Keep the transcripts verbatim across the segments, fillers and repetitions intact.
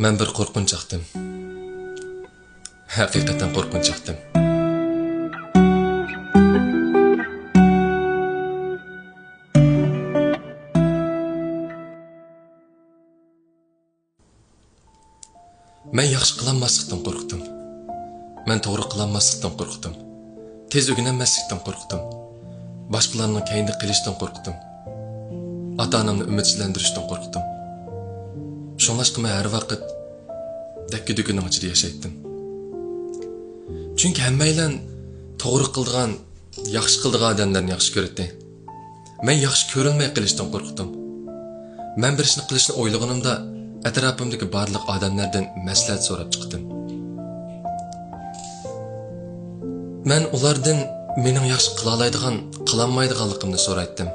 مەن بىر قورقۇنچ چاقتىم. ھەقىقەتەن قورقۇنچ چاقتىم. مەن ياخشى قىلالماسلىقتىن قورقتۇم. مەن توغرا قىلالماسلىقتىن قورقتۇم. تېز ئۆگىنەلمەسلىكتىن قورقتۇم. باشقىلارنىڭ كەينىدە قېلىشتىن قورقتۇم. ئاتا-ئانامنى ئۈمىدسىزلەندۈرۈشتىن قورقتۇم. شۇڭلاشقا مەن ھەر ۋاقىت دەككە-دۈككىنىڭ ئىچىدە ياشايتتىم. چۈنكى ھەممەيلەن توغرا قىلىدىغان، ياخشى قىلىدىغان ئادەملەرنى ياخشى كۆرەتتى. مەن ياخشى كۆرۈلمەي قېلىشتىن قورقتۇم. مەن بىر ئىشنى قىلىشنى ئويلىغىنىمدا، ئەتراپىمدىكى بارلىق ئادەملەردىن مەسلىھەت سوراپ چىقتىم. مەن ئۇلاردىن مېنىڭ ياخشى قىلالايدىغان، قىلالمايدىغانلىقىمنى سورايتتىم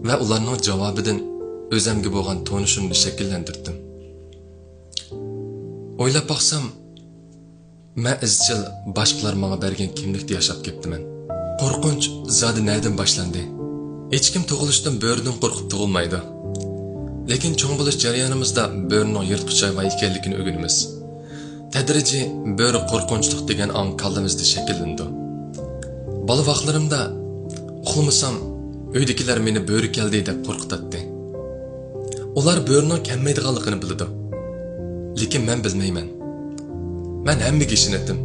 ۋە ئۇلارنىڭ جاۋابىدىن ئۆزەمگە بولغان تونۇشۇمنى شەكىللەندۈردۈم. ئويلاپ باقسام، مەن ئىزچىل باشقىلار ماڭا بەرگەن كىملىكتە ياشاپ كەپتىمەن. قورقۇنچ زادى نەدىن باشلاندى؟ ھېچكىم تۇغۇلۇشتىن بۆرىدىن قورقۇپ تۇغۇلمايدۇ. لېكىن چوڭ بولۇش جەريانىمىزدا بۆرىنىڭ يىرتقۇچ ھايۋان ئىكەنلىكىنى ئۆگىنىمىز. تەدرىجىي بۆرە قورقۇنچلۇق دېگەن ئاڭ كاللىمىزدا شەكىللىنىدۇ. بالا ۋاقلىرىمدا ئۇخلىمىسام، ئۆيدىكىلەر مېنى بۆرە كەلدى دەپ قورقۇتاتتى. ئۇلار بۆرىنىڭ كەلمەيدىغانلىقىنى بىلىدۇ. لېكىن مەن بىلمەيمەن. مەن ھەممىگە ئىشىنەتتىم.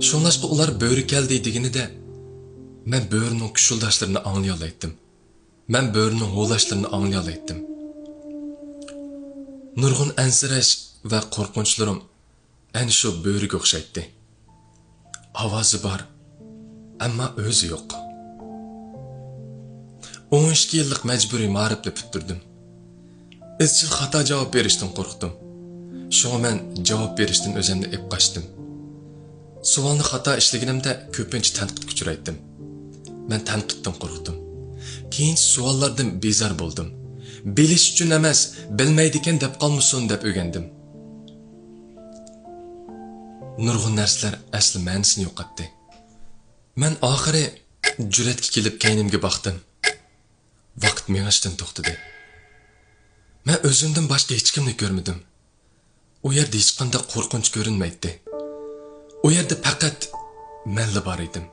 شۇڭلاشقا ئۇلار بۆرە كەلدى دېگىنىدە، مەن بۆرىنىڭ كۇشۇلداشلىرىنى ئاڭلىيالايتتىم. مەن بۆرىنىڭ ھۇۋلاشلىرىنى ئاڭلىيالايتتىم. نۇرغۇن ئەنسىرەش ۋە قورقۇنچلىرىم ئەنە شۇ بۆرىگە ئوخشايتتى. ئاۋازى بار، ئەمما ئۆزى يوق. ئون ئىككى يىللىق مەجبۇرىي مائارىپنى پۈتتۈردۈم. ئىزچىل خاتا جاۋاب بېرىشتىن قورقتۇم. شۇڭا مەن جاۋاب بېرىشتىن ئۆزۈمنى ئېلىپ قاچتىم. سوئالنى خاتا ئىشلىگىنىمدە كۆپىنچە تەنقىدكە ئۇچرايتتىم. مەن تەنقىدتىن قورقتۇم. كېيىنچە سوئاللاردىن بىزار بولدۇم. بىلىش ئۈچۈن ئەمەس، بىلمەيدىكەن دەپ قالمىسۇن دەپ ئۆگەندىم. نۇرغۇن نەرسىلەر ئەسلى مەنىسىنى يوقاتتى. مەن ئاخىرى جۈرئەتكە كېلىپ كەينىمگە باقتىم. ۋاقىت مېڭىشتىن توختىدى. مەن ئۆزۈمدىن باشقا ھېچكىمنى كۆرمىدىم. ئۇ يەردە ھېچقانداق قورقۇنچ كۆرۈنمەيتتى. ئۇ يەردە پەقەت مەنلا بار ئىدىم.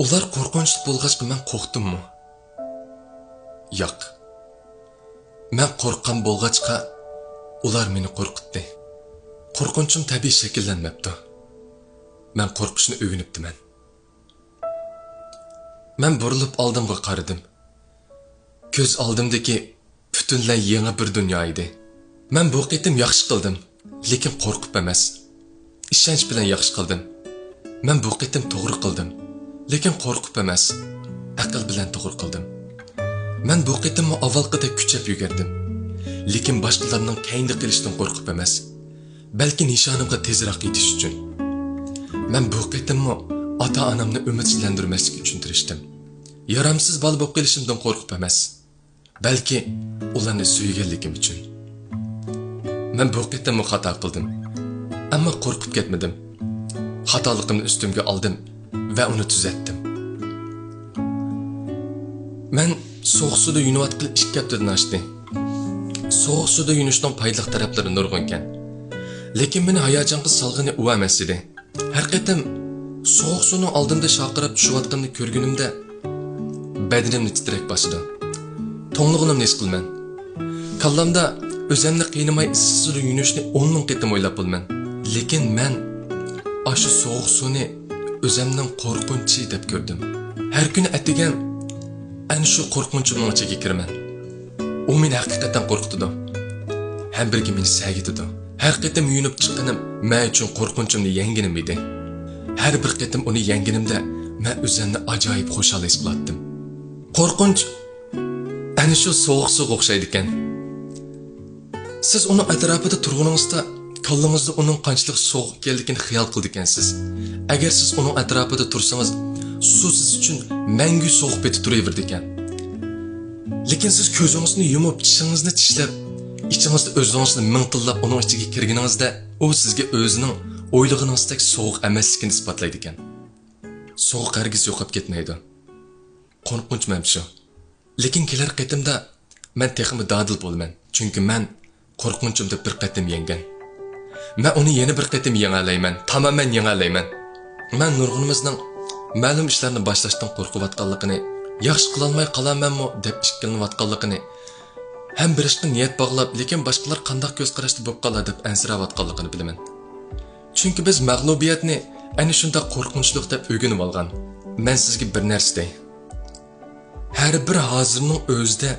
ئۇلار قورقۇنچلۇق بولغاچقا مەن قورقتۇممۇ؟ ياق. مەن قورققان بولغاچقا، ئۇلار مېنى قورقۇتتى. قورقۇنچۇم تەبىئىي شەكىللەنمەپتۇ. مەن قورقۇشنى ئۆگىنىپتىمەن. مەن بۇرۇلۇپ ئالدىمغا قارىدىم. كۆز ئالدىمدىكى پۈتۈنلەي يېڭى بىر دۇنيا ئىدى. مەن بۇ قېتىم ياخشى قىلدىم، لېكىن قورقۇپ ئەمەس. ئىشەنچ بىلەن ياخشى قىلدىم. مەن بۇ قېتىم توغرا قىلدىم، لېكىن قورقۇپ ئەمەس. ئەقىل بىلەن توغرا قىلدىم. مەن بۇ قېتىممۇ ئاۋۋالقىدەك كۈچەپ يۈگۈردۈم، لېكىن باشقىلارنىڭ كەينىدە قېلىشتىن قورقۇپ ئەمەس. بەلكى نىشانىمغا تېزراق يېتىش ئۈچۈن. مەن بۇ قېتىممۇ ئاتا-ئانامنى ئۈمىدسىزلەندۈرمەسلىك ئۈچۈن تىرىشتىم. يارامسىز بالا بولۇپ قېلىشىمدىن قورقۇپ ئەمەس، بەلكى ئۇلارنى سۆيگەنلىكىم ئۈچۈن. مەن بۇ قېتىممۇ خاتا قىلدىم، ئەمما قورقۇپ كەتمىدىم. خاتالىقىمنى ئۈستۈمگە ئالدىم ۋە ئۇنى تۈزەتتىم. مەن سوغۇق سۇدا يۇيۇنۇۋاتقىلى ئىككى ھەپتىدىن ئاشتى. سوغۇق سۇدا يۇيۇنۇشنىڭ پايدىلىق تەرەپلىرى نۇرغۇنكەن. لېكىن مېنى ھاياجانغا سالغىنى ئۇ ئەمەس ئىدى. ھەر قېتىم سوغۇق سۇنىڭ ئالدىمدا شارقىراپ چۈشۈۋاتقىنىنى كۆرگىنىمدە، بەدىنىمنى تىترەك باسىدۇ. توڭلىغىنىمنى ھېس قىلىمەن. كاللامدا ئۆزەمنى قىينىماي ئىسسىق سۇدا يۇيۇنۇشنى ئون مىڭ قېتىم ئويلاپ بولىمەن. لېكىن مەن ئاشۇ سوغۇق سۇنى ئۆزەمنىڭ قورقۇنچى دەپ كۆردۈم. ھەر كۈنى ئەتىگەن ئەنە شۇ قورقۇنچۇمنىڭ ئىچىگە كىرىمەن. ئۇ مېنى ھەقىقەتەن قورقۇتىدۇ. ھەم بىرگە مېنى سەگىتىدۇ. ھەر قېتىم يۇيۇنۇپ چىققىنىم مەن ئۈچۈن قورقۇنچۇمنى يەڭگىنىم ئىدى. ھەر بىر قېتىم ئۇنى يەڭگىنىمدە مەن ئۆزۈمنى ئاجايىپ خۇشال ھېس قىلاتتىم. قورقۇنچ ئەنە شۇ سوغۇق سۇغا ئوخشايدىكەن. سىز ئۇنىڭ ئەتراپىدا تۇرغىنىڭىزدا، كاللىڭىزدا ئۇنىڭ قانچىلىك سوغۇق ئىكەنلىكىنى خىيال قىلىدىكەنسىز. ئەگەر سىز ئۇنىڭ ئەتراپىدا تۇرسىڭىز، سۇ سىز ئۈچۈن مەڭگۈ سوغۇق پېتى تۇرۇۋېرىدىكەن. لېكىن سىز كۆزىڭىزنى يۇمۇپ، چىشىڭىزنى چىشلەپ، ئىچىڭىزدە ئۆزىڭىزنى مىڭتىللاپ ئۇنىڭ ئىچىگە كىرگىنىڭىزدە، ئۇ سىزگە ئۆزىنىڭ ئويلىغىنىڭىزدەك سوغۇق ئەمەسلىكىنى ئىسپاتلايدىكەن. سوغۇق ھەرگىز يوقاپ كەتمەيدۇ. قورقۇنچ مەن شۇ. لېكىن كېلەر قېتىمدا مەن تېخىمۇ دادىل بولىمەن. چۈنكى مەن قورقۇنچۇمدا بىر قېتىم يەڭگەن. مەن ئۇنى يەنە بىر قېتىم يېڭەلەيمەن، تامامەن يېڭەلەيمەن. مەن نۇرغۇنىمىزنىڭ مەلۇم ئىشلارنى باشلاشتىن قورقۇۋاتقانلىقىنى، ياخشى قىلالماي قالارمەنمۇ دەپ ئىككىلىنىۋاتقانلىقىنى، ھەم بىر ئىشقا نىيەت باغلاپ، لېكىن باشقىلار قانداق كۆز قاراشتا بولۇپ قالار دەپ ئەنسىرەۋاتقانلىقىنى بىلىمەن. چۈنكى بىز مەغلۇبىيەتنى ئەنە شۇنداق قورقۇنچلۇق دەپ ئۆگىنىۋالغان. مەن سىزگە بىر نەرسە دەي. ھەر بىر ھازىرنىڭ ئۆزىدە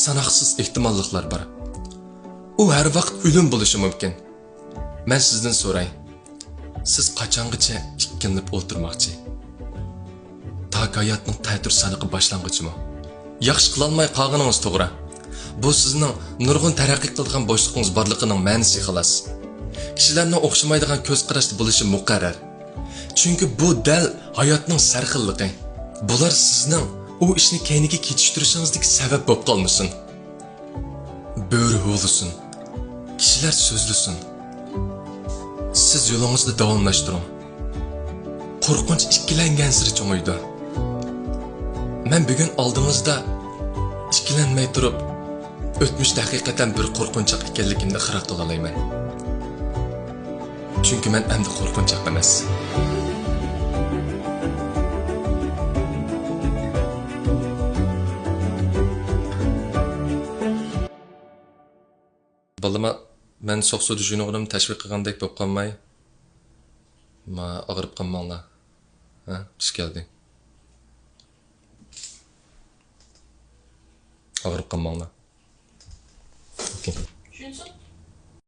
ساناقسىز ئېھتىماللىقلار بار. ئۇ ھەر ۋاقىت ئۆلۈم بولۇشى مۇمكىن. مەن سىزدىن سوراي، سىز قاچانغىچە ئىككىلىنىپ ئولتۇرماقچى؟ تاكى ھاياتنىڭ تەتۈر سانىقى باشلانغۇچىمۇ؟ ياخشى قىلالماي قالغىنىڭىز توغرا. بۇ سىزنىڭ نۇرغۇن تەرەققىي قىلىدىغان بوشلۇقىڭىز بارلىقىنىڭ مەنىسى خالاس. كىشىلەرنىڭ ئوخشىمايدىغان كۆز قاراشتا بولۇشى مۇقەررەر. چۈنكى بۇ دەل ھاياتنىڭ سەرخىللىقى. بۇلار سىزنىڭ ئۇ ئىشنى كەينىگە كېچىكتۈرۈشىڭىزدىكى سەۋەب بولۇپ قالمىسۇن. بۆرە ھۇۋلىسۇن. كىشىلەر سۆزلىسۇن. سىز يولىڭىزنى داۋاملاشتۇرۇڭ. قورقۇنچ ئىككىلەنگەنسېرى چوڭىيىدۇ. مەن بۈگۈن ئالدىڭىزدا ئىككىلەنمەي تۇرۇپ، ئۆتمۈشتە ھەقىقەتەن بىر قورقۇنچاق ئىكەنلىكىمنى ئىقرار قىلالايمەن. چۈنكى مەن ئەمدى قورقۇنچاق ئەمەس. بالىما، مەن سوقسۇدا جۇنۇغۇنۇم تەشۋىق قىلغاندەك بولۇپ قالماي. ما ئاغرىپ قالماڭلار. ھە، قىش كەلدى. ئاغرىپ قالماڭلار. ئوكەي.